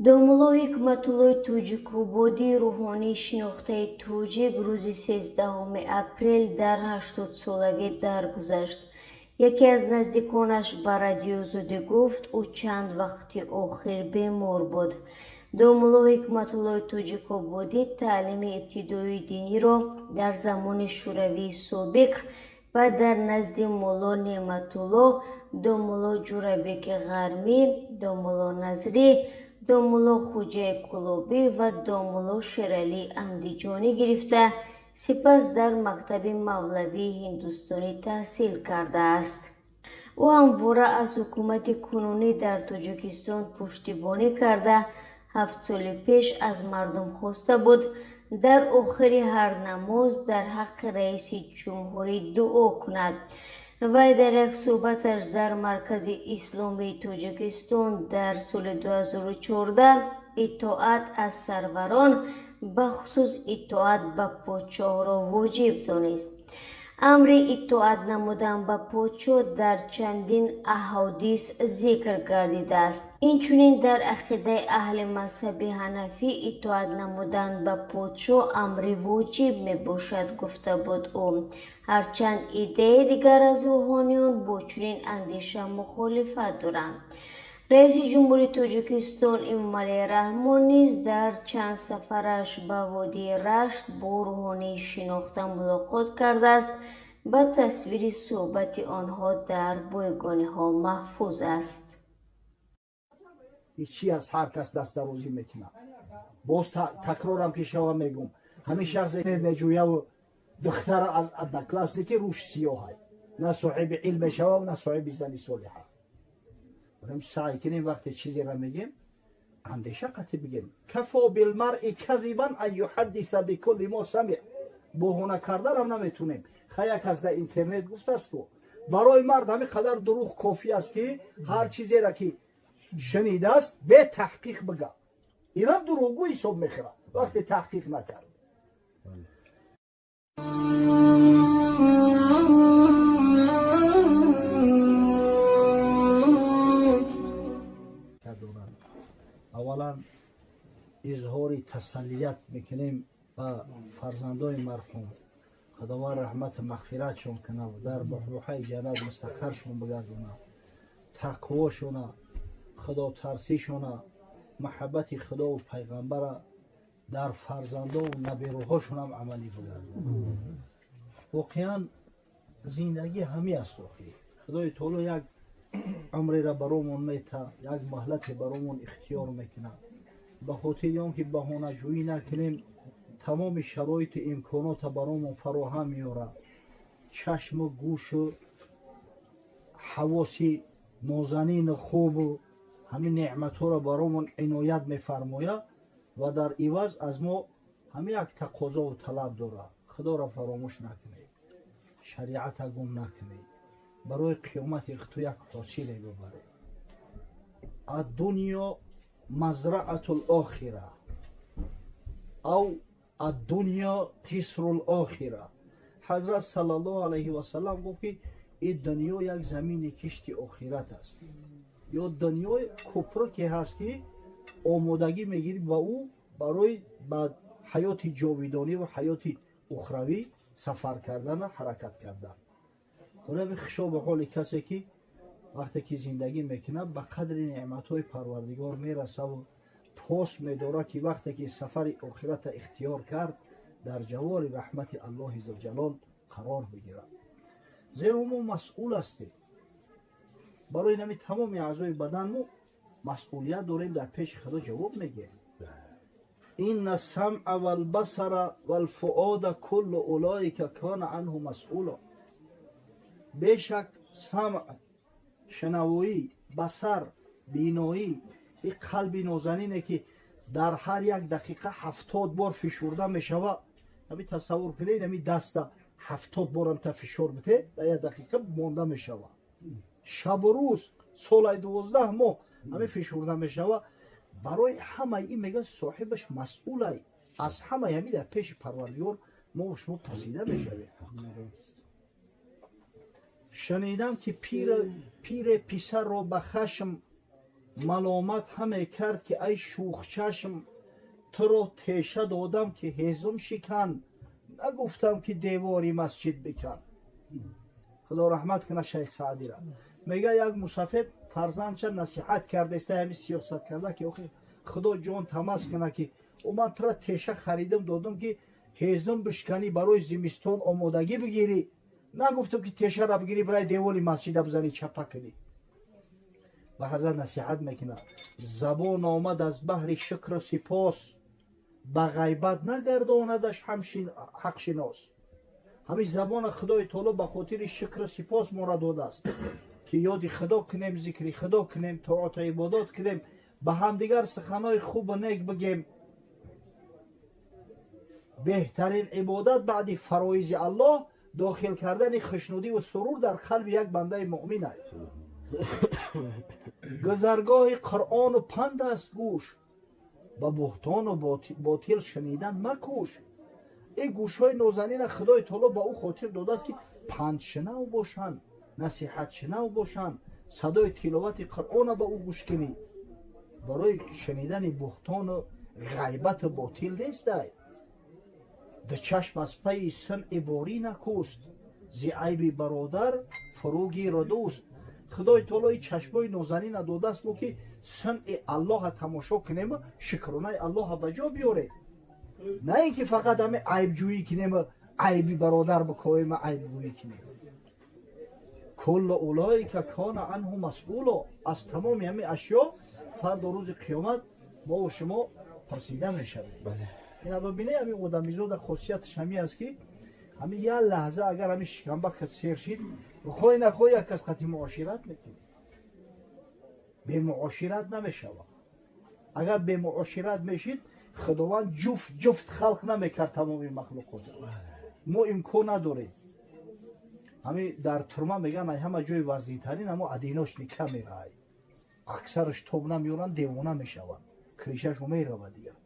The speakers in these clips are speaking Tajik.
Домулло Ҳикматуллои Тоҷикободӣ, рӯҳонии шинохтаи тоҷик, рӯзи 13 апрел дар 80-солагӣ даргузашт. Яке аз наздиконаш ба Радиои Озодӣ гуфт, ӯ чанд вақти охир бемор буд. Домулло Ҳикматуллои Тоҷикободӣ таълими ибтидоии диниро дар замони Шӯравии собиқ ва дар назди Мулло Неъматулло, домулло Ҷӯрабеки Ғармӣ, домулло Назрӣ, домулло Хуҷаи Кулобӣ ва домулло Шералии Андиҷонӣ гирифта, сипас дар мактаби мавлавии ҳиндустонӣ таҳсил кардааст. Ӯ ҳамвора аз ҳукумати кунунӣ дар Тоҷикистон пуштибонӣ карда, 7 соли пеш аз мардум хоста буд дар охири ҳар намоз дар ҳаққи раиси ҷумҳурӣ дуо кунад. Вай дар як суҳбаташ дар Маркази Исломии Тоҷикистон дар соли 2014 итоат аз сарварон, бахусус итоат ба подшоҳро воҷиб донист. Амри итоат намудан ба подшоҳ дар чандин аҳодис зикр гардидааст. Инчунин дар ақидаи аҳли мазҳаби ҳанафӣ итоат намудан ба подшоҳ амри воҷиб мебошад, гуфта буд ӯ. Ҳарчанд иддаи дигар аз рӯҳониён бо чунин андеша мухолифат доранд. Раиси ҷумҳури Тоҷикистон Эмомалӣ Раҳмон низ дар чанд сафараш ба водии Рашт бо рӯҳонии шинохта мулоқот кардааст ва тасвири суҳбати онҳо дар бойгониҳо маҳфуз аст. Ҳечи аз ҳар кас дастдарозӣ мекунад. Боз такрорам ки шава мегум, ҳамин шахсе меҷӯяву духтара аз одноклассники рӯш сиёҳай, на соҳиби илм мешава, на соҳиби зани солиҳа. Саъй кунем, вақте чизеро мегем, андеша қатъи бигем. Кафо билмаръи казибан ан юҳаддиса бикулли мо самиъ. Баҳона карданам наметунем. Хая кас дар интернет гуфтасту, барои мард ҳамин қадар дурӯғ кофӣ аст, ки ҳар чизеро ки шунидааст, бетаҳқиқ бига. Инам дурӯғгӯ ҳисоб мехӯрад, вақте таҳқиқ накард. Аввалан изҳори тасаллият мекунем ба фарзандои марҳум. Худованд раҳмату мағфиратшон кунад, дар буҳбуҳаи ҷаннат мустақаршон бигардонад, тақвошона, худотарсишона, маҳаббати худову пайғамбара дар фарзандову наберуҳошонам амалӣ бигардонад. Воқеан, зиндагӣ ҳамин аст. Охир Худои таоло як умреро баромон мета, як маҳлате баромон ихтиёр мекунад. Ба хотири он ки баҳонаҷӯӣ накунем, тамоми шароиту имконота баромон фароҳам меорад. Чашму гӯшу ҳавоси нозанину хубу ҳамин неъматҳоро баромон иноят мефармояд ва дар иваз аз мо ҳамин як тақозову талаб дорад: Худоро фаромӯш накунед, шариата гум накунед, барои қиёмати ту як ҳосиле бибаред. Аддунё мазраату лохира ав аддунё ҷисру лохира. Ҳазрат саллаллоҳу алайҳи васалам гуфт, ки ин дунё як замини кишти охират аст ё дунёи кӯпруке ҳаст, ки омодагӣ мегирӣ ба ӯ барои ба ҳаёти ҷовидонӣ ва ҳаёти ухравӣ сафар кардану ҳаракат кардан. Онави хишоби ҳоли касе, ки вақте ки зиндагӣ мекунад, ба қадри неъматҳои Парвардигор мерасаву пос медорад, ки вақте ки сафари охирата ихтиёр кард, дар ҷавори раҳмати Аллоҳи зулҷалол қарор бигирад. Зеро мо масъул ҳастем барои нами тамоми аъзои бадан. Мо масъулият дорем, дар пеши Худо ҷавоб мегирем. Инна самъа валбасара валфуода куллу улоика кана анҳу масъула. Бешак, самъ шунавоӣ, басар биноӣ, ин қалби нозанине, ки дар ҳар як дақиқа 70 бор фишурда мешавад. Ҳами тасаввур кунед, ҳами даста 70 борам та фишор бите, дар як дақиқа монда мешавад. Шабу рӯз, солаи 12 моҳ ҳами фишурда мешавад. Барои ҳамаи ин мегӯяд, соҳибаш масъулай. Аз ҳамаи ҳами дар пеши Парвардигор мо шумо пурсида мешавем. Шунидам, ки пире писарро ба хашм Маломат ҳаме кард, ки ай шӯхчашм, туро теша додам, ки ҳезум шикан, нагуфтам, ки девори масҷид бикан. Худо раҳмат кунад шайх Саъдира. Мега, як мусафед фарзандча насиҳат кардаиста, ҳами сиёсат карда, ки охи, Худо ҷон тамаз кунад, ки ман тура теша харидам додам, ки ҳезум бишканӣ, барои зимистон омодагӣ бигирӣ, нагуфтам, ки тешара бигирӣ, барои девори масҷида бизанӣ, чапа кунӣ. Ба ҳазрат насиҳат мекунад: забон омад аз баҳри шукру сипос, ба ғайбат нагардонадаш ҳақшинос. Ҳамин забона Худои таоло ба хотири шукру сипос мора додааст, ки ёди Худо кунем, зикри Худо кунем, тоату ибодат кунем, ба ҳамдигар суханҳои хубу нек бигем. Беҳтарин ибодат баъди фароизи Аллоҳ дохил кардани хушнудиву сурур дар қалби як бандаи муъмин аст. Гузаргоҳи Қуръону панд аст гӯш, ба буҳтону ботил шунидан макӯш. Ин гӯшҳои нозанина Худои таоло ба ӯ хотир додааст, ки пандшунав бошанд, насиҳатшунав бошанд, садои тиловати Қуръона ба ӯ гӯш кунӣ. Барои шунидани буҳтону ғайбату ботил нестай. Ду чашм аз пайи сунъи борӣ накӯст, зи айби бародар фурӯ гиру дӯст. Худои таоло ин чашмои нозанина додааст мо, ки сунъи Аллоҳа тамошо кунему шукронаи Аллоҳа ба ҷо биёрем, на ин ки фақат ҳами айбҷӯӣ кунему айби бародар бикоему айбгӯӣ кунем. كل أولئك كان عنه مسئولا. Аз тамоми ҳами ашё фардо, рӯзи қиёмат, мо шумо пурсида мешавем. Ина бибине, ҳамин одамизода хосияташ ҳамин аст, ки ҳамин як лаҳза агар ҳамин шикамба сер шид, хоҳӣ нахоҳӣ, як кас қати муошират мекунӣ. Бемуошират намешавад. Агар бемуошират мешид, Худованд ҷуфт ҷуфт халқ намекард тамоми махлуқот. Мо имкон надорем. Ҳамин дар турма мегӯянд, ай ҳама ҷои вазнинтарин ҳамо одиночный камера й. Аксараш тоб намеёранд, девона мешаванд, крыша шу меравад дигар.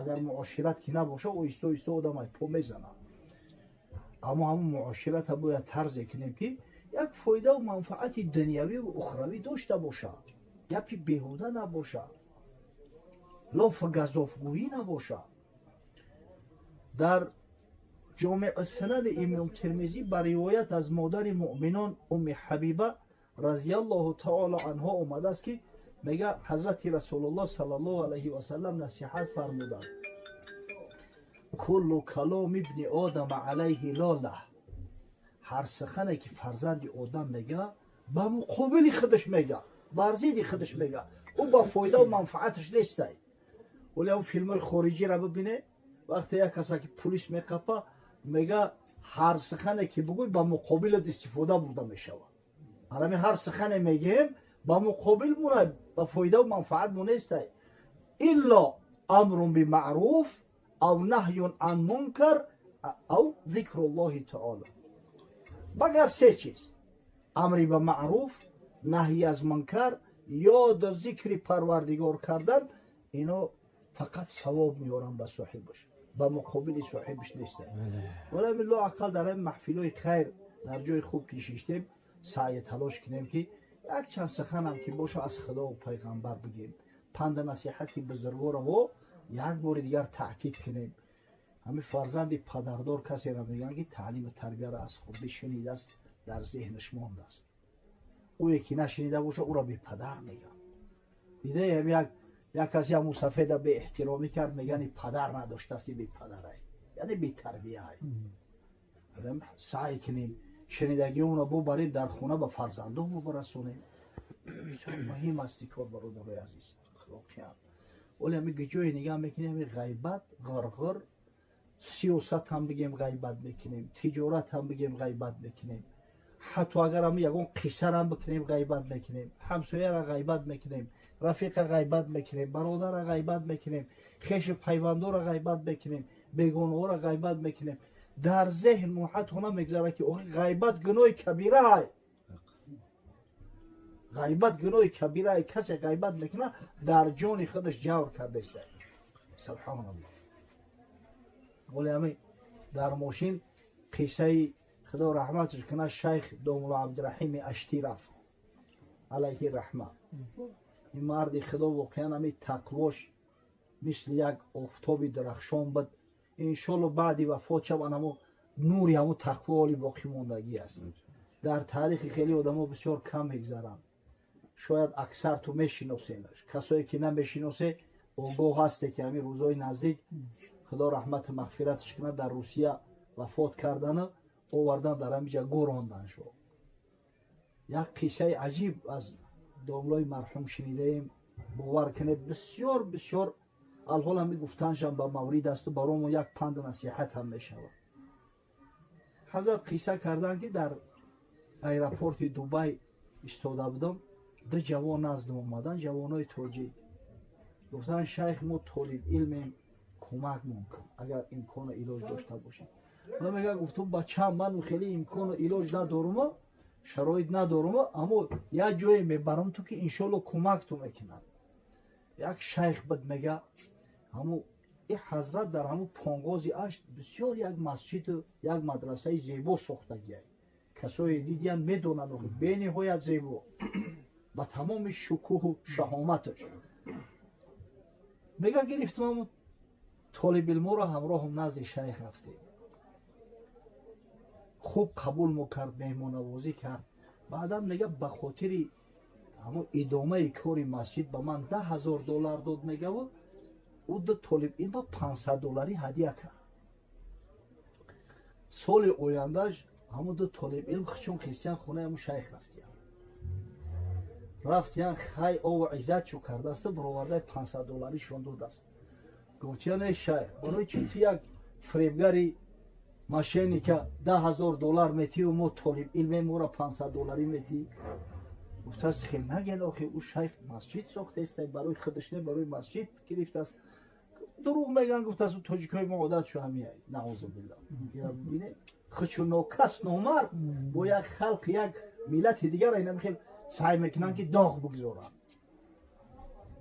Агар муошират ки набоша, оҳиста оҳиста одам ай по мезанад. Аммо ҳамон муоширата бояд тарзе кунем, ки як фоидаву манфаати дунявиву ухравӣ дошта бошад, гапи беҳуда набошад, лофу газофгӯӣ набошад. Дар Ҷомеъ Сунани Имом Термизӣ ба ривоят аз модари муъминон Умми Ҳабиба разиаллоҳу таоло анҳо омадааст, ки мега, ҳазрати Расулуллоҳ саллаллоҳу алайҳи васалам насиҳат фармуданд: كل كلام ابن آدم عليه لالة. Ҳар сухане ки фарзанди одам мега, ба муқобили худаш мега, бар зидди худаш мега, ӯ ба фоидаву манфааташ нестай. Вале ҳам филмҳои хориҷиро бибине, вақте як каса ки пулис меқапа, мега, ҳар сухане ки бигӯй, ба муқобилат истифода бурда мешавад. Ҳарами ҳар сухане мегӯем, ба муқобил муна, ба фоидаву манфаат мо нестай. إلا أمر بمعروف أو نهي عن منكر أو ذكر الله تعالى. Магар се чиз: амри ба маъруф, наҳй аз мункар, ёду зикри Парвардигор кардан. Ино фақат савоб меоранд ба соҳибаш, ба муқобили соҳибаш нестай. Валами лоақал дар ҳамин маҳфилҳои хайр, дар ҷои хуб ки шиштем, саъю талош кунем, ки якчанд суханам ки боша, аз Худову пайғамбар бигем, панда насиҳати бузургораҳо як бори дигар таъкид кунем. Ҳамин фарзанди падардор касеро мегӯянд, ки таълиму тарбияро аз хурдӣ шунидааст, дар зеҳнаш мондааст. Ӯе ки нашунида боша, ӯро бепадар мегӯянд. Дидаем, як касе ҳам мусафеда беэҳтиромӣ кард, мегӯянд, падар надоштааст, бепадарай, яъне бетарбияй. Саъй кунем, шунидагиомро бубарем, дар хона ба фарзандонмо барасонем. Бисёр муҳим аст ин кор, бародарои азиз, воқеан. Оле ҳами ҷое нигаҳ мекунем, ҳами ғайбат, ғурғур, сиёсат ҳам бигем, ғайбат мекунем, тиҷорат ҳам бигем, ғайбат мекунем, ҳатто агар ҳами ягон қиссарам бикунем, ғайбат мекунем, ҳамсояра ғайбат мекунем, рафиқа ғайбат мекунем, бародара ғайбат мекунем, хешу пайвандора ғайбат мекунем, бегонаҳоро ғайбат мекунем. Дар зеҳн мо ҳатто намегзарад, ки ғайбат гуноҳи кабираай, ғайбат гуноҳи кабираай. Касе ғайбат мекунад, дар ҷони худаш ҷавр кардаиста. Субҳоналлоҳ. Оле ҳами дар мошин қиссаи, Худо раҳматаш кунад, шайх домулло Абдураҳими Аштӣ рафт, алайҳи раҳма. Ин марди Худо воқеан ҳамин тақвош мисли як офтоби дурахшон буд. Иншолло баъди вафот шаван ҳамо нури ҳамо тақво ҳоли боқӣ мондагӣ аст. Дар таърихи хеле одамо бисёр кам мегзаранд. Шояд аксар ту мешиносенаш. Касое ки намешиносе, огоҳ ҳасте ки ҳамин рӯзҳои наздик, Худо раҳмату мағфираташ кунад, дар Русия вафот кардану овардан дар ҳамиҷа гӯрондан шуд. Як қиссаи аҷиб аз домлои марҳум шунидаем, бовар кунед, бисёр бисёр алҳол ҳами гуфтаншам ба маврид асту баромо як панду насиҳат ҳам мешавад. Ҳазрат қисса карданд, ки дар аэропорти Дубай истода будам, ду ҷавон наздим омаданд, ҷавонои тоҷик. Гуфтанд: «Шайх, мо толиб илмем, кӯмакмон кун, агар имкону илоҷ дошта бошем». Ман, мега, гуфтум: «Бачам, ман хеле имкону илоҷ надорумо, шароит надорумо, аммо як ҷое мебарам ту, ки иншолло кӯмак ту мекунад». Як шайх буд, мега, ҳаму и ҳазрат дар ҳаму Понғози Ашт бисёр як масҷиду як мадрасаи зебо сохтагиай. Касое дидиян, медонанд, бениҳоят зебо, ба тамоми шукӯҳу шаҳоматаш. Мега, гирифтам ҳаму толибилморо, ҳамроҳам назди шайх рафтем. Хуб қабул мо кард, меҳмонавозӣ кард. Баъдан, мега, ба хотири ҳамун идомаи кори масҷид ба ман 10 000 доллар дод, мегаву ӯ ду толиб илма 500 долларӣ ҳадия кард. Соли ояндаш ҳамун ду толиб илм чун христиан хонаи ҳамун шайх рафтиян. Рафтиян, хай, ову иззат чӯ кардааст, баровардаи 500 долларишон додааст. Гуфтиян: «Эй шайх, барои чӣ ту як фиребгари мошенника 10 000 доллар метиву мо толиб илме моро 500 долларӣ метӣ?» Гуфтааст: «Хел наген, охи ӯ шайх масҷид сохтааст, барои худаш не, барои масҷид гирифтааст». «Дурӯғ меган», гуфтааст, «тоҷикҳои мо одат шу ҳамияй, наъузу биллоҳ». Бибине, хучу нокас, номард бо як халқ, як миллати дигар инам хел саъй мекунанд, ки доғ бигзоранд.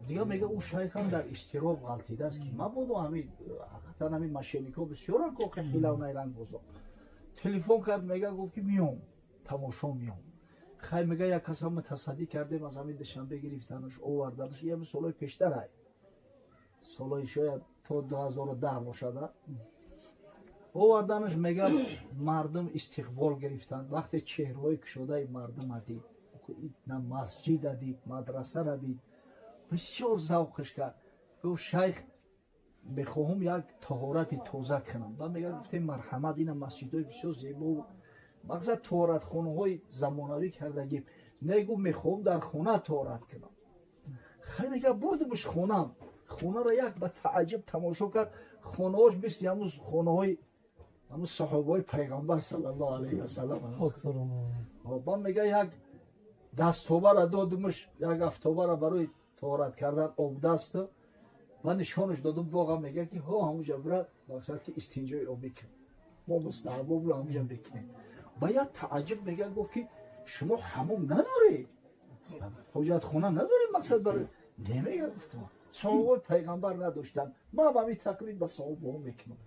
Дигар, мега, ӯ шайхам дар изтироб ғалтидааст, ки мабодо ҳами ҳақиқатан ҳамин мошенникҳо бисёран, ки охи ҳилав найрангбозо. Телефон кард, мега, гуфт, ки миём, тамошо миём. Хай, мега, як касам мутасаддӣ кардем, аз ҳамин Душанбе гирифтанаш, оварданаш. Ями солҳои пештарай, солҳои шояд то 2010 бошада. Оварданаш, мега, мардум истиқбол гирифтанд. Вақте чеҳраҳои кушодаи мардума дид, на масҷида дид, мадрасара дид, бисёр завқш кард. Гуфт: «Шайх, мехоҳам як таҳорати тоза кунам». Ба мега, гуфтем: «Марҳамат, ина масҷидҳои бисёр зебо, мақсад таҳоратхонаҳои замонавӣ кардагим». «Не», гуфт, «мехоҳам дар хона таҳорат кунам». Хай, мега, бурдимш хонам. Хонаро як ба тааҷҷуб тамошо кард. Хонаҳош мисли ҳамун хонаҳои ҳамун саҳобаҳои пайғамбар саллаллоҳу алайҳи васаллам. Ба мега, як дастобара додимш, як афтобара барои таҳорат кардан, обдаст ва нишонаш додум. Боға, мега, ки ҳо ҳамуҷа бира, мақсад ки истинҷои обӣ кун, мо мустаҳабобро ҳамуҷа мекунем. Ба як тааҷҷуб, мега, гуфт, ки шумо ҳамом надоред, ҳоҷатхона надоред, мақсад барои не. Мега, гуфтам: «Саҳобаи пайғамбар надоштанд, ман ҳами тақлид ба саҳобаҳо мекунам».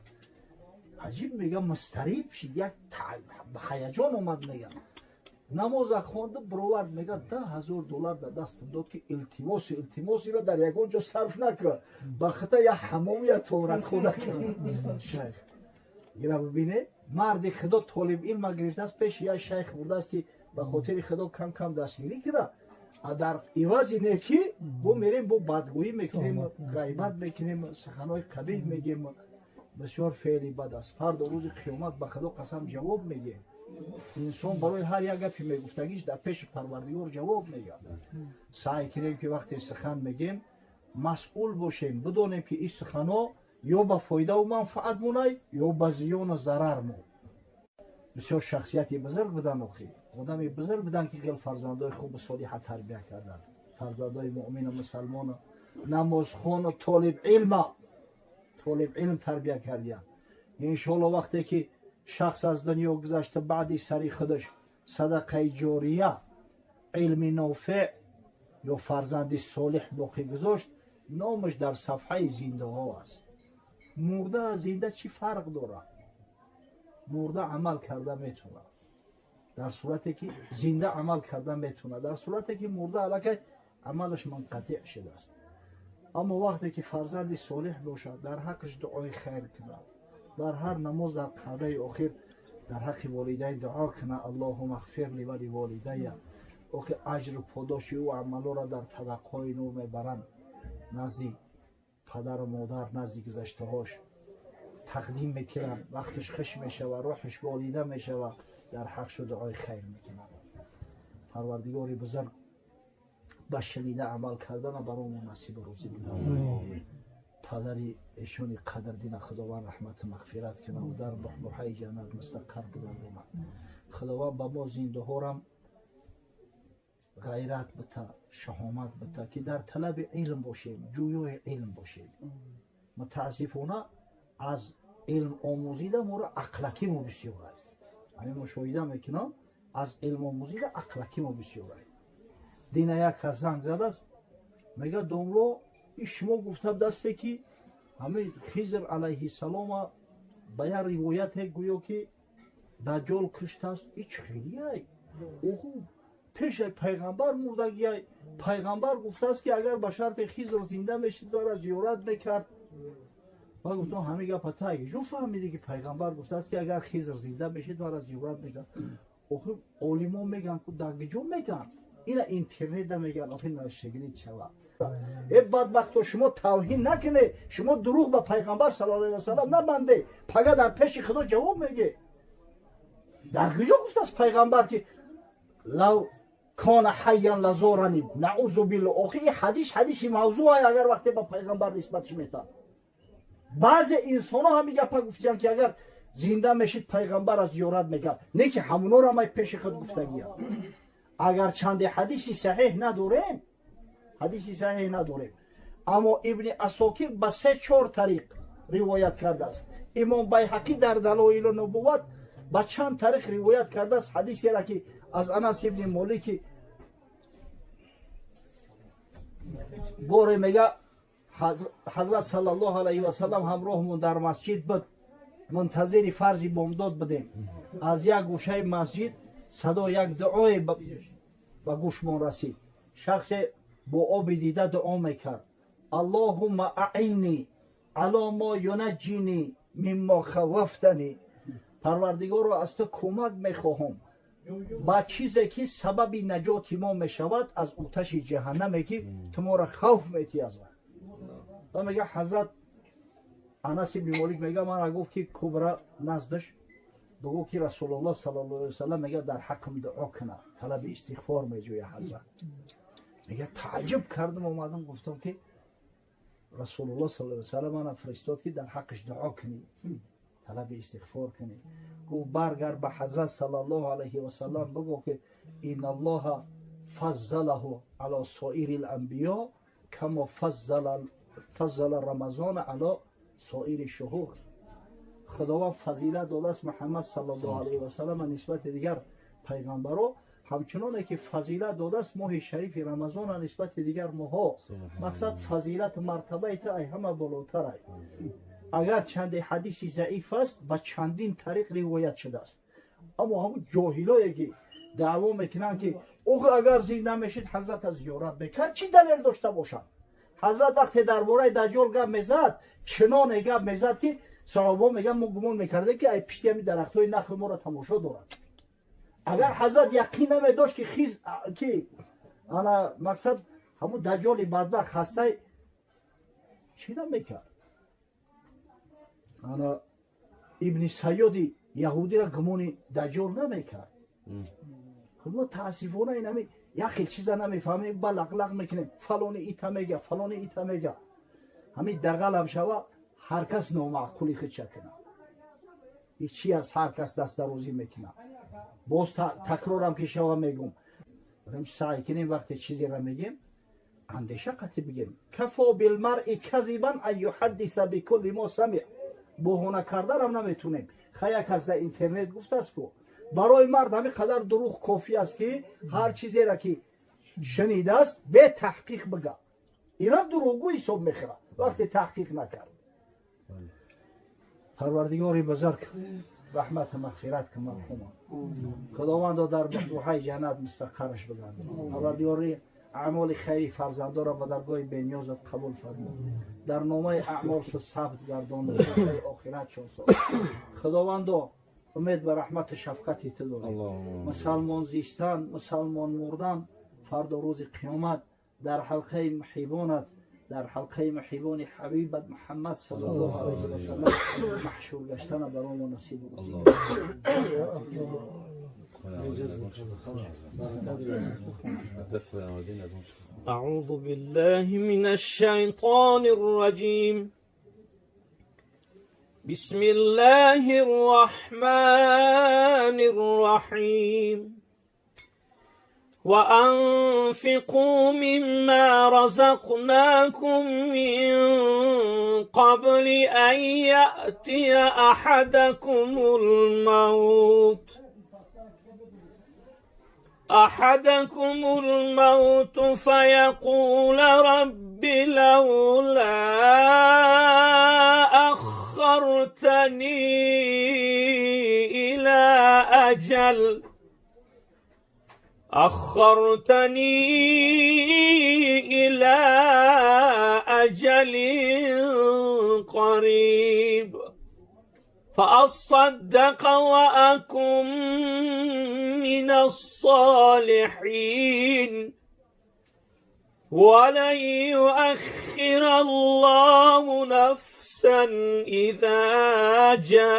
Аҷиб, мега, мустариб шид, як ба ҳаяҷон омад. Мега, намоза хонду бировард, мега, 10 000 доллар дар дастам дод, ки илтимосу илтимос, иро дар ягон ҷо сарф накун, ба хита як ҳамом, я тоҳоратхона кун. Шайх ира бибине, марди Худо толиб илма гирифтааст, пеши як шайх бурдааст, ки ба хотири Худо кам кам дастгирӣ кунад, а дар ивази некӣ бо мерем, бо бадгӯӣ мекунем, ғайбат мекунем, суханҳои қабиҳ мегем. Бисёр феъли бад аст. Фардо рӯзи қиёмат, ба Худо қасам, ҷавоб мегем. Инсон барои ҳар як гапи мегуфтагиш дар пеши Парвардигор ҷавоб мегӯяд. Саъй кунем, ки вақте сухан мегем, масъул бошем, бидонем, ки ин суханҳо ё ба фоидаву манфаат монай, ё ба зиёну зарар мо. Бисёр шахсияти бузург буданд, охи одами бузург буданд, ки хел фарзандои хубу солиҳа тарбия карданд, фарзандои муъмину мусалмону намозхону толибилма, толибилм тарбия кардиянд. Иншоалло, вақте ки шахс аз дунё гузашта, баъди сари худаш садақаи ҷория, илми нофеъ ё фарзанди солиҳ боқӣ гузошт, номаш дар сафҳаи зиндаҳо аст. Мурда аз зинда чӣ фарқ дорад? Мурда амал карда метавонад, дар сурате ки зинда амал карда метавонад, дар сурате ки мурда аллакай Амалаш мунқатиъ шудааст. Аммо вақте ки фарзанди солеҳ бошад, дар ҳаққаш дуои хайр кунад, дар ҳар намоз дар қаъдаи охир дар ҳаққи волидайн дуо кунад, аллоҳумма ғфир ли ва ли волидайя, охир аҷру подоши ӯ амалҳоро дар табақҳои нур мебаранд, назди падару модар, назди гузаштаҳош тақдим мекунанд. Вақташ хуш мешавад, рӯҳаш болида мешавад, дар ҳаққшу дуои хайр мекунанд. Парвардигори бузург ба шунида амал кардана баромо насибу рӯзӣ бидад. Падари эшони қадрдина Худованд раҳмату мағфират кунад ва дар буҳбуҳаи ҷаннат мустақар бигардонад. Худованд ба мо зиндаҳорам ғайрат бита, шаҳомат бита, ки дар талаби илм бошем, ҷӯёи илм бошем. Мутаассифона аз илм омӯзида моро ақлакӣ мо бисёр аст. Ҳамин мушоҳида мекунам, аз илм омӯзида ақлакӣ мо бисёр аст. Дина як кас занг задааст, мегӯяд: домло, ин шумо гуфта дасте ки ҳамин Хизр алайҳиссалома ба як ривояте гӯё ки Даҷҷол куштааст. И чӣ хелияй? Оху пешаи пайғамбар мурдагияй. Пайғамбар гуфтааст ки агар ба шарти Хизр зинда мешид, бара зиёрат мекард. Ва гуфтам: ҳамин гапа та ҷо фаҳмидӣ ки пайғамбар гуфтааст ки агар Хизр зинда мешид, бара зиёрат мекард? Охир олимон мегӯянд, дар ҷо мегӯянд, ина интернетда мегӯянд, охир нашагирид шава. Э бадбахто, шумо тавҳин накунед, шумо дурӯғ ба пайғамбар саллаллоҳу алайҳи васаллам набанде, пага дар пеши Худо ҷавоб меге. Дар куҷо гуфтааст пайғамбар ки лав кона ҳайян лазорани, наузу билло? Охир ин ҳадис ҳадиси мавзӯъ, агар вақте ба пайғамбар нисбатш метад. Баъзе инсонҳо ҳамин гапа гуфтиянд ки агар зинда мешид, пайғамбар аз зиёрат мекард, не ки ҳамунора май пеши худ гуфтагиям. Агар чанде ҳадиси саҳеҳ надорем, ҳадиси саҳеҳ надорем, аммо Ибни Асокир ба се чор тариқ ривоят кардааст. Имом Байҳақӣ дар Далоилу нубувват ба чанд тариқ ривоят кардааст ҳадисеро, ки аз Анас ибни Молики боре мега: ҳазрат саллаллоҳу алайҳи васаллам ҳамроҳмон дар масҷид буд, мунтазири фарзи бомдод будем. Аз як гӯшаи масҷид садо як дуое ба гӯшмон расид. Шахсе бо оби дида дуо мекард: аллоҳумма аинни ало мо юнаҷҷини миммо хавафтани, парвардигоро, аз ту кӯмак мехоҳам ба чизе ки сабаби наҷоти мо мешавад аз оташи ҷаҳаннаме ки ту моро хавф метиҳӣ аз он. Ва мега ҳазрат Анас ибни Молик, мега мана гуфт ки кубра наздаш бигӯ ки Расулуллоҳ саллаллоҳу алайҳи васаллам мега дар ҳаққам дуо кунад, талаби истиғфор меҷӯя. Ҳазрат мега тааҷҷуб кардам, омадам, гуфтам ки Расулуллоҳ саллаллоҳу алайҳи васаллам мана фиристод ки дар ҳаққаш дуо кунӣ, талаби истиғфор кунӣ. Гуфт: баргард ба ҳазрат саллаллоҳу алайҳи васаллам, бигӯ ки инналлоҳа фаззалаҳу ало соири ланбиё камо фаззала рамазона ало соири шуҳур. Худованд фазилат додааст Муҳаммад саллаллоҳу алайҳи васаллам нисбати дигар пайғамбаро, ҳамчуноне ки фазилат додааст моҳи шарифи Рамазона нисбати дигар моҳҳо. Мақсад, фазилату мартабаи ту ай ҳама болотар ай. Агар чанде ҳадиси заиф аст, ба чандин тариқ ривоят шудааст. Аммо ҳамун ҷоҳилое ки даъво мекунанд ки охир агар зинда мешид, ҳазрат аз зиёрат мекард, чӣ далел дошта бошанд? Ҳазрат вақте дар бораи Даҷҷол гап мезад, чуноне гап мезад ки саҳобаҳо мегӯянд, мо гумон мекардем ки ай пишти ҳамин дарахтҳои нахл моро тамошо дорад. Агар ҳазрат яқин намедошт ки хиз ки ана мақсад ҳамун Даҷҷоли бадбахт ҳастай, чӣ намекард? Ана Ибни Сайёди яҳудиро гумони Даҷҷол намекард. Мо таассифона ин ҳами як хел чиза намефаҳмем, ба лақлақ мекунем, фалони ита мега, фалони ита мега. Ҳамин дағалам шава, ҳар кас номаъқули худша кунад. Чи аст, ҳар кас дастдарозӣ мекунад. Боз такрорам ки шава мегум, саъй кунем, вақте чизеро мегем, андеша қатӣ бигем. Кафо билмаръи казибан ан юҳаддиса бикулли мо самиъ. Боҳона карданам наметунем. Хая кас дар интернет гуфтааст ку барои мард ҳамин қадар дурӯғ кофӣ аст ки ҳар чизеро ки шунидааст, бетаҳқиқ бига. Инам дурӯғгӯ ҳисоб мехӯрад вақте таҳқиқ накард. Парвардигори бузург раҳмату мағфират кун марҳума. Худовандо, дар баҳбуҳаи ҷаннат мустақарраш бигардон. Парвардигори Аъмоли хайри фарзандоро ба даргоҳи бениёзат қабул фармо, дар номаи аъмолшо сабт гардон, тӯшаи охиратшон соз. Худовандо, умед ба раҳмату шафқати ту дорем. Мусалмон зистан, мусалмон мурдан, фардо рӯзи қиёмат дар ҳалқаи муҳибонат, дар ҳалқаи муҳибони ҳабибат Муҳаммад саллаллоҳу алайҳи васаллам маҳшур гаштана барои мо насибу рӯзӣ. أعوذ بالله من الشيطان الرجيم. بسم الله الرحمن الرحيم. وأنفقوا مما رزقناكم من قبل أن يأتي أحدكم الموت فيقول رب لولا أخرتني إلى أجل أخرتني إلى أجل قريب فأصدق وأكن من الصالحين. ولن يؤخر الله نفسا إذا جاء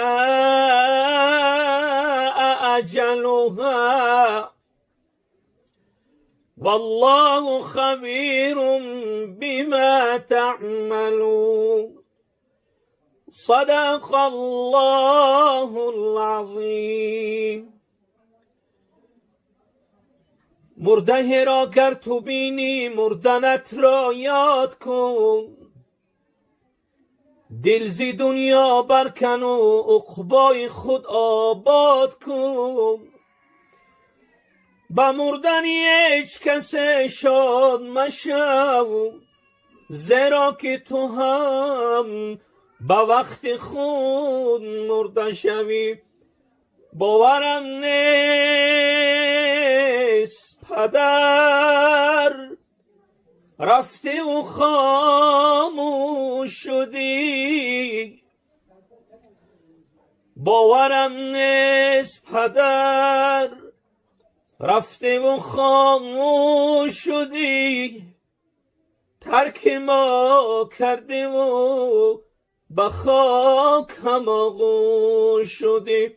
أجلها والله خبير بما تعملون. صدق الله العظیم. مرده را گر تو بینی مردنت را یاد کن، دل زی دنیا برکن و عقبای خود آباد کن. با مردن هیچ کس شاد مشو، زیرا که تو هم با وقت خود مرده شوی. باورم نیست پدر رفتی و خاموش شدی، باورم نیست پدر رفتی و خاموش شدی، ترک ما کردی و به خاک هم آغوش شدی.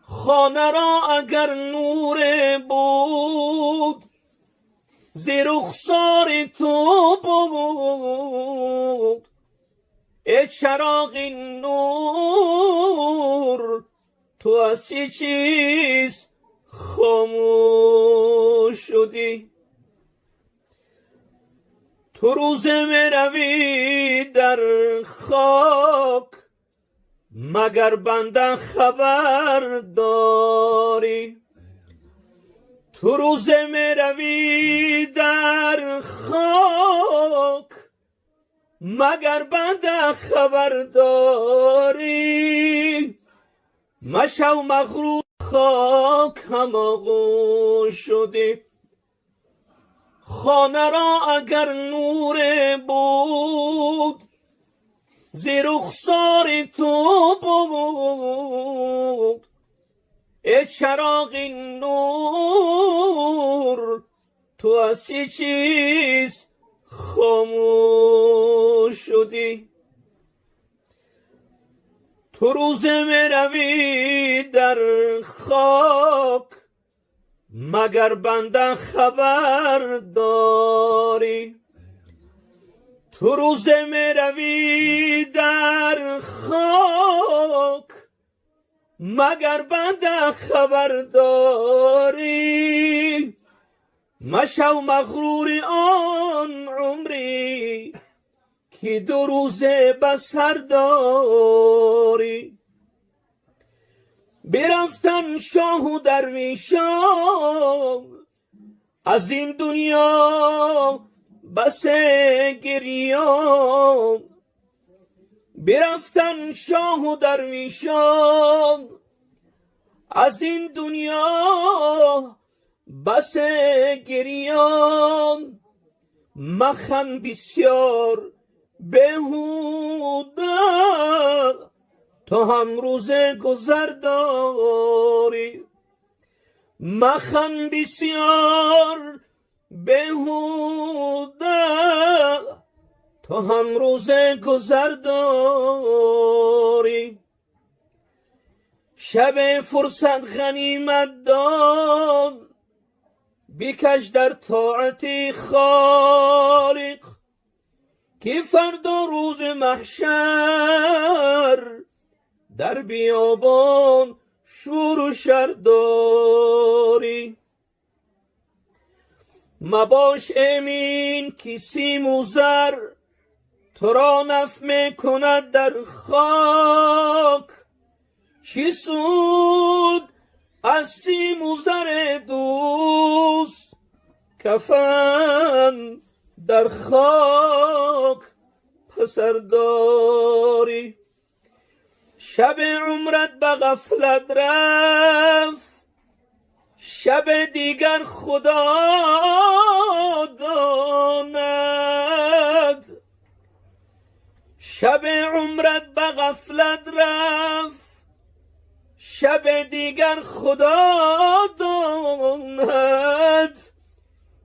خانه را اگر نور بود زیر رخسار تو بود، ای چراغ نور تو از چه چیز خاموش شدی؟ تو روز می روی در خاک مگر بنده خبر داری؟ تو روز می روی در خاک مگر بنده خبر داری؟ مشو مغرور خاک هم آغوش شدی. خانه را اگر نور بود زیر رخسار تو بود، ای چراغ نور تو از چه چیز خاموش شدی؟ تو روز می روی در خاک مگر بنده خبر داری؟ تو روز می روی در خاک مگر بنده خبر داری؟ مشو مغرور آن عمری که دو روزه بسر داری. برفتن شاه و درویشان از این دنیا بس گریان، برفتن شاه و درویشان از این دنیا бас гирён махан бисёр беҳуда, то ҳам рӯзе гузар дорӣ. Махан бисёр беҳуда, то ҳам рӯзе гузар дорӣ. Шаб фурсат ғанимат дон, бикаш дар тоати Холиқ, ки фардо рӯзи маҳшар дар биёбон шуру шар дорӣ. Мабош эмин ки симу зар туро наф мекунад дар хок, чӣ суд аз симу зари дӯст кафан дар хок пасар дорӣ. Шаби умрат ба ғафлат рафт, шаби дигар Худо донад. Шаби умрат ба ғафлат рафт, шаби дигар Худо донад.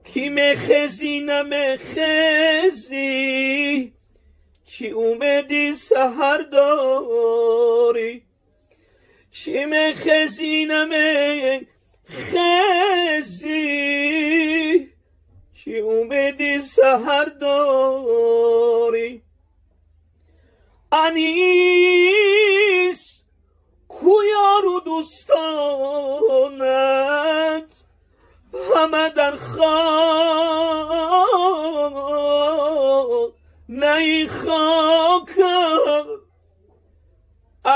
Ки мехезӣ намехезӣ, чӣ умеди саҳар дорӣ? Чӣ мехезӣ намехезӣ, чӣ умеди саҳар дорӣ? Анис ку ёру дӯстонат ҳама дар хонаи хоканд.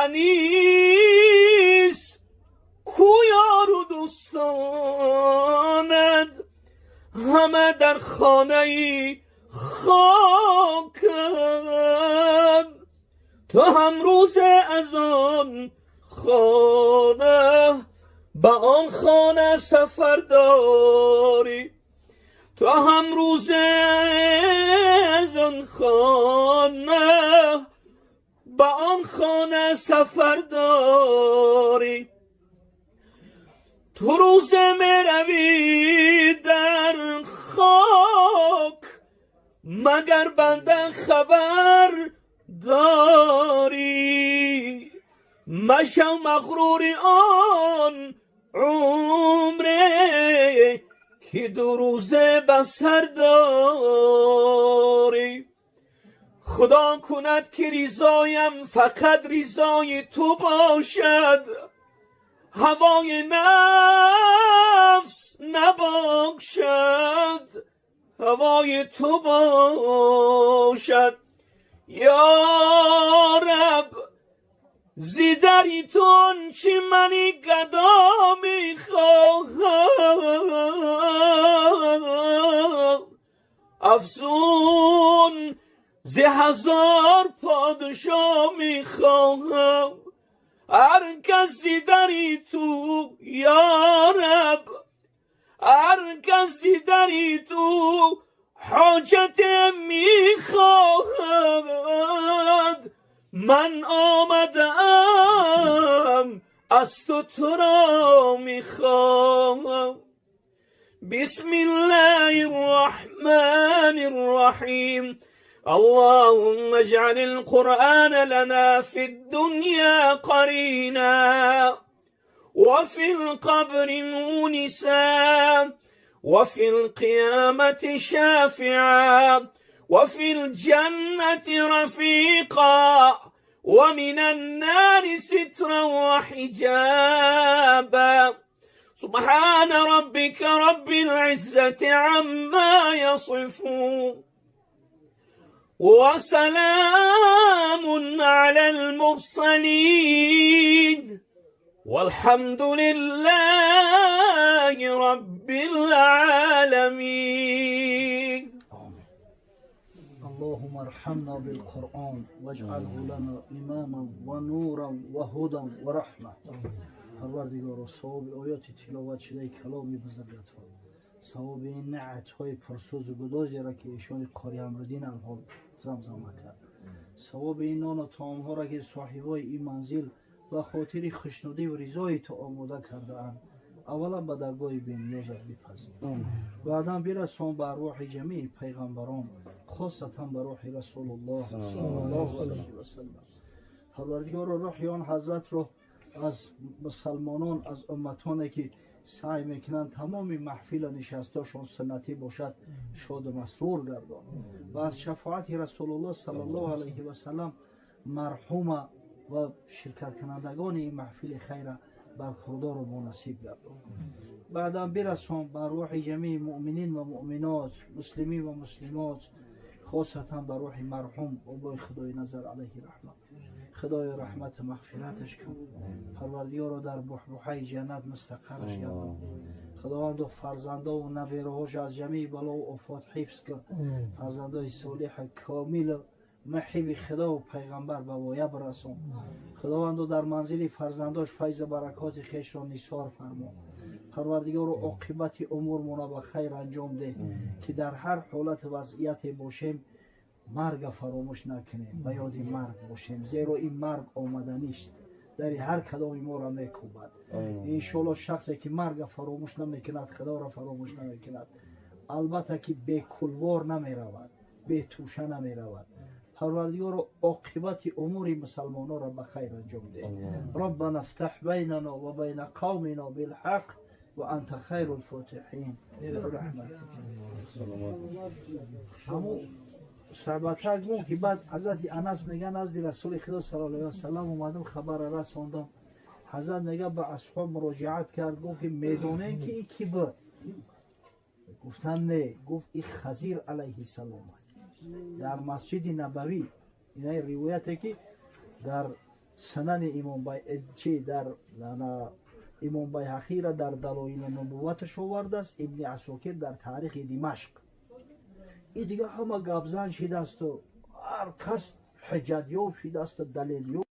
Анис ку ёру дӯстонат ҳама дар хонаи хоканд. То ҳам рӯзе аз он хона ба он хона сафар дорӣ. То ҳам рӯзе аз он хона ба он хона сафар дорӣ. Ту рӯзе меравӣ дар хок, магар банда хабар дорӣ? Машав мағрури он умре ки ду рӯзе ба сар дорӣ. Худо кунад ки ризоям фақат ризои ту бошад, ҳавои нафс набошад, ҳавои ту бошад. Ё Раб, зи дари ту он чи мани гадо мехоҳам, афзун зи ҳазор подшо мехоҳам. Ҳар кас зи дари ту, ё Раб, ҳар кас зи дари ту ҳоҷате мехоҳад, ман омадаам аз ту туро мехоҳам. بسم الله الرحمن الرحيم. اللهم اجعل القرآن لنا في الدنيا قرينا، وفي القبر مونسا، وفي القيامة شافعا، وفي الجنة رفيقا، ومن النار سترا وحجابا. سبحان ربك رب العزة عما يصفون، وسلام على المرسلين، والحمد لله رب العالمين. آمين. اللهم ارحمنا بالقرآن واجعله لنا إماما ونورا وهدى ورحمة. Парвардигоро, савоби оёти тиловат шудаи каломи бузургатро, савоби ин наътҳои пурсӯзу гудозеро, ки эшони Қори Амриддин алҳол замзама кард, савоби ин нону таомҳоро, ки соҳибои ин манзил ба хотири хушнудиву ризои ту омода кардаанд, аввалан ба даргоҳи бениёзат бипазир, баъдан бирасон ба арвоҳи ҷамии пайғамбарон, хосатан ба рӯҳи Расулуллоҳ саллаллоҳу алайҳи васаллам. Парвардигоро, рӯҳи он ҳазратро аз мусалмонон, аз умматоне, ки саъй мекунанд тамоми маҳфила нишастошон суннатӣ бошад, шоду масрур гардон ва аз шафоати Расулуллоҳ саллаллоҳу алайҳи васаллам марҳума ва ширкаткунандагони ин маҳфили хайра бархурдору мунасиб гардон. Баъдан бирасон ба рӯҳи ҷамии муъминин ва муъминот, муслимин ва муслимот, хосатан ба рӯҳи марҳум бобои Худои Назар алайҳи раҳмат. Худои, раҳмату мағфираташ кун. Парвардигоро, дар буҳбуҳаи ҷаннат мустақарраш гардон. Худовандо, фарзандову набераҳош аз ҷамии балову офот ҳифз кун. Фарзандои солиҳа, комилу муҳиби Худову пайғамбар ба воя бирасон. Худовандо, дар манзили фарзандош файзу баракоти хешро нисор фармо. Парвардигоро, оқибати умурмона ба хайр анҷом деҳ, ки дар ҳар ҳолату вазъияте бошем, марга фаромӯш накунем, ба ёди марг бошем, зеро ин марг омаданист, дари ҳар кадоми моро мекӯбад. Иншоалло, шахсе ки марга фаромӯш намекунад, Худоро фаромӯш намекунад, албатта ки бекулвор намеравад, бетӯша намеравад. Парвардигоро, оқибати умури мусалмононро ба хайр анҷом деҳ. Роббана фтаҳ байнано ва байна қавмино билҳақ ва анта хайру лфотиҳин бирахматик. Ҳамун суҳбатак мо ки баъд ҳазрати Анас мега: назди Расули Худо саллаллоҳу алайҳи васаллам омадам, хабара расондам. Ҳазрат мега, ба асҳоб муроҷиат кард, гуфт ки медонем, ки и ки буд? Гуфтанд: не. Гуфт: и Хазир алайҳиссалом дар Масҷиди Набавӣ. Ина ривояте, ки дар Сунани имом чи дар имом Байҳақира дар Далоили нубувваташ овардааст, Ибни Асокир дар Таърихи Димашқ. И дига ҳама гапзан шидасту ҳар кас ҳуҷҷатёб шидасту далелёб.